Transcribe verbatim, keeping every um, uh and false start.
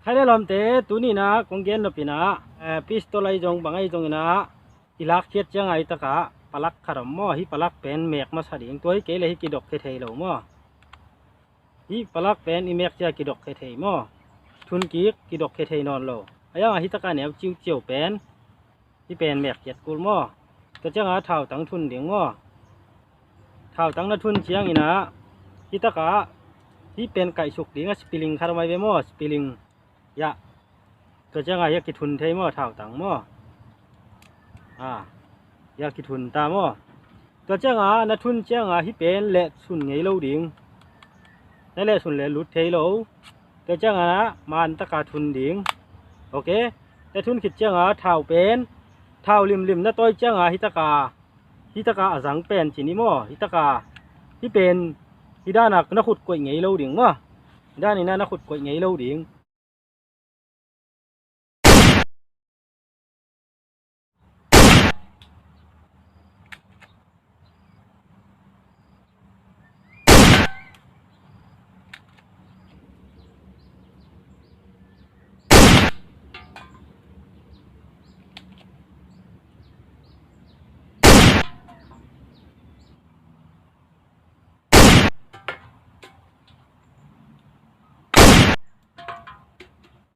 Hai le lawmte, tuni-in ah kong gen nop in ah, eh, pistol ahi zong bang ahi zongin ah i lakkhiat ciangah hih takah palak khat om maw, hih palak pen mek masa ding, tua hi kei leh hih kidokkhia thei lo maw. Hih palak pen i mek ciang kidokkhia thei maw. Thun kik kidokkhia thei nawn lo. A iangah hih takah neu ciuciau pen hih pen mek khiat kul maw. Tua ciangah thautang thun ding maw. Thautang na thun ciangin ah hih takah hih pen kaihsuk ding a spilling khat om ai ve maw, spilling. Yah. Tua ciangah hiah kithun thei maw, thautang maw. Ah, hiah kithun ta maw. Tua ciangah na thun ciangah hih pen lehsun ngei lo ding. Na lehsun leh lut thei lo. Tua ciangah na man takah thun ding. Ok. Na thun khit ciangah thau pen, thau limlim na tawi ciangah hih takah, hih takah a zang pen ci ni maw. Hih takah, hih pen, hih danah na khut koih ngei lo ding maw. Hih danin ah na khut koih ngei lo ding.